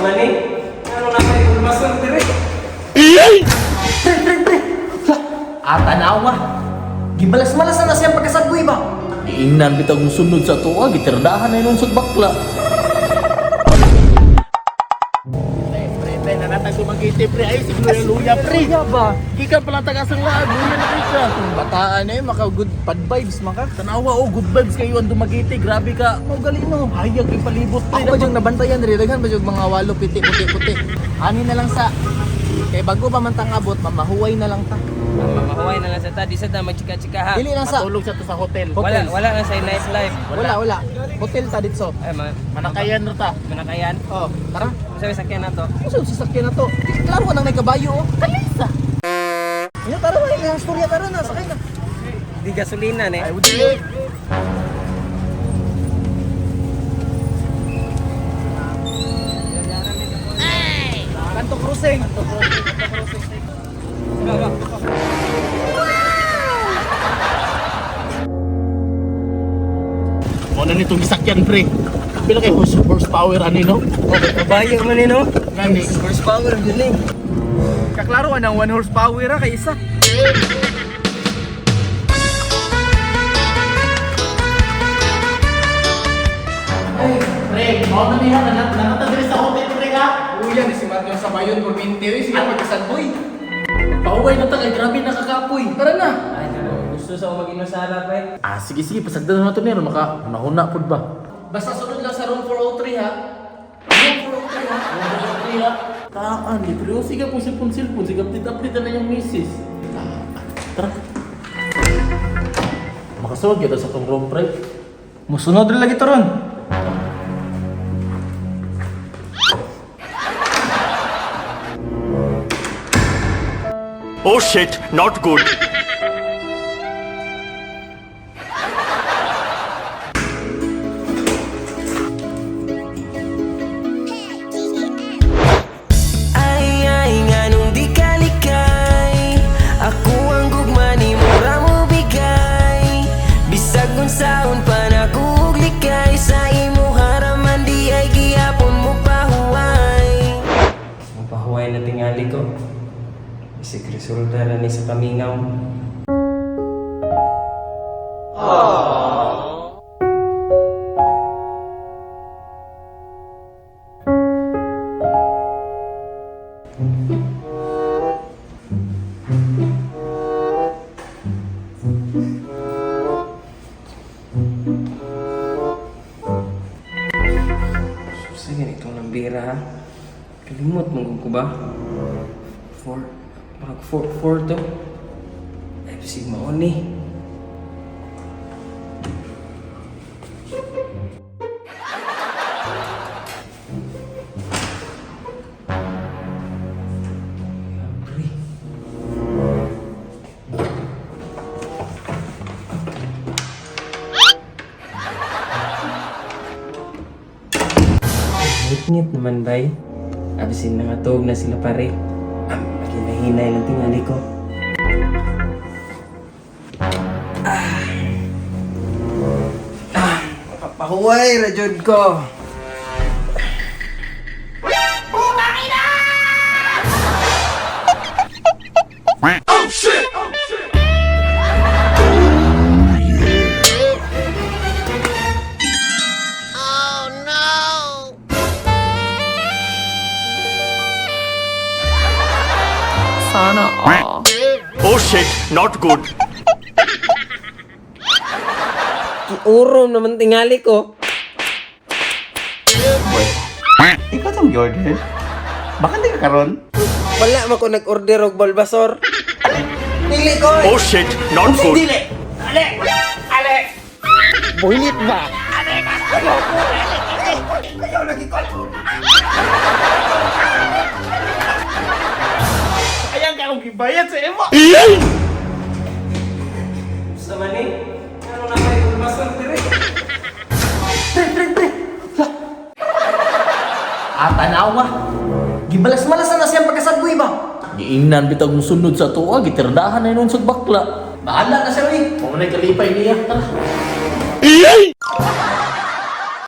man eh. Ano na may bulbason dire? Pre, pre, pre. Lah, atanawa. Gibalas-malas na na siyang pagkasagboy ba? Giingnan bitag musunod sa tuwa, gitirdahan na inunsod bakla. Pre, pre, nanatag sumagiti, pre. Ay, siguro yung luya, pre. Luya ba? Gikan pala tagasang laan, luya na kayo siya. Bataan eh, maka good bad vibes maka. Tanawa, oh, good vibes kayo ang dumagiti. Grabe ka. Mau galing no. Hayag yung palibot, pre. Ako ba diyang nabantayan diri daghan ba diyang mga walo piti puti puti. Ani na lang sa kay bago pa man tang abot, mamahuway na lang ta. Mamahuway na lang sa ta, di sa ta magchika-chika ha. Dili lang sa Matulog siya to sa hotel. Wala Hotels. wala na sa night life. Wala wala. Hotel ta ditso. Ay, ma Manakayan na ta. manakayan. Oh, tara. Unsa may sakyan na to? Unsa yung sasakyan na to? Klaro ka nang nagkabayo oh. Kalisa. Ina tara ba yung istorya tara na sakay na. Di gasolina ne. Ay, udi. Kanto cruising. Kanto cruising. Muna nitong gisakyan, pre. Pila kay horsepower ani no? Kabayo man eh no. Gani. Horsepower gyud ni. Kaklaro ka ng 1 horsepower ra kay isa. Pre, mao na niya nanata diri sa hotel, pre ha. Uya ni si Matthew sa bayon por 20 oy sige pagkasadboy. Pahuway na ta kay grabe nakakapoy. Tara na. Ay, gusto sa ako mag-inusara pre. Ah, sige sige, pasagdan na nato niya maka hunahuna pud ba. Basta sunod lang sa room 403 ha. Room 403 ha. Kaya taan di pero sige po silpon silpon sige update update na yung misis. Taan. Tara. Makasuwag kita sa tong room pre. Musunod rin lagi to ron. Oh shit, not good. Ay ay nganong di ka likay. Ako ang gugma ni mura mo bigay. Bisag unsaon pa na og likay sa imo haraman di ay gihapon mo pahuway. Pahuway na tingali ko. Si Crisolda na ni sa kamingaw. Sige, itong nambira ha. Kalimot mong ko ba? Four, mag four, four to. Ay, bisig maon ni. Pre. Ngit-ngit naman, bay. Abisin na nga tuog na sila pare. Ah, maginahinay lang tingali ko. Ah. Ah, makapahuway ra jud ko. Oh shit, not good. Kiurom naman tingali ko. Ikaw tong order? Baka hindi ka karon? Wala man ko nag-order og Bulbasaur. Dili ko. Oh shit, not good. Buhilit ba? Ayan ka akong gibayad sa imo. Sa mani? Ano na may Bulbasaur dire? Pre, pre, pre. Lah. Atanawa. Gibalas-malas na na siyang pagkasadboy ba? Giingnan bitag musunod sa tuwa, gitirdahan na inunsod bakla. Bahala na siya oy. Mao na kalipay niya. Tara.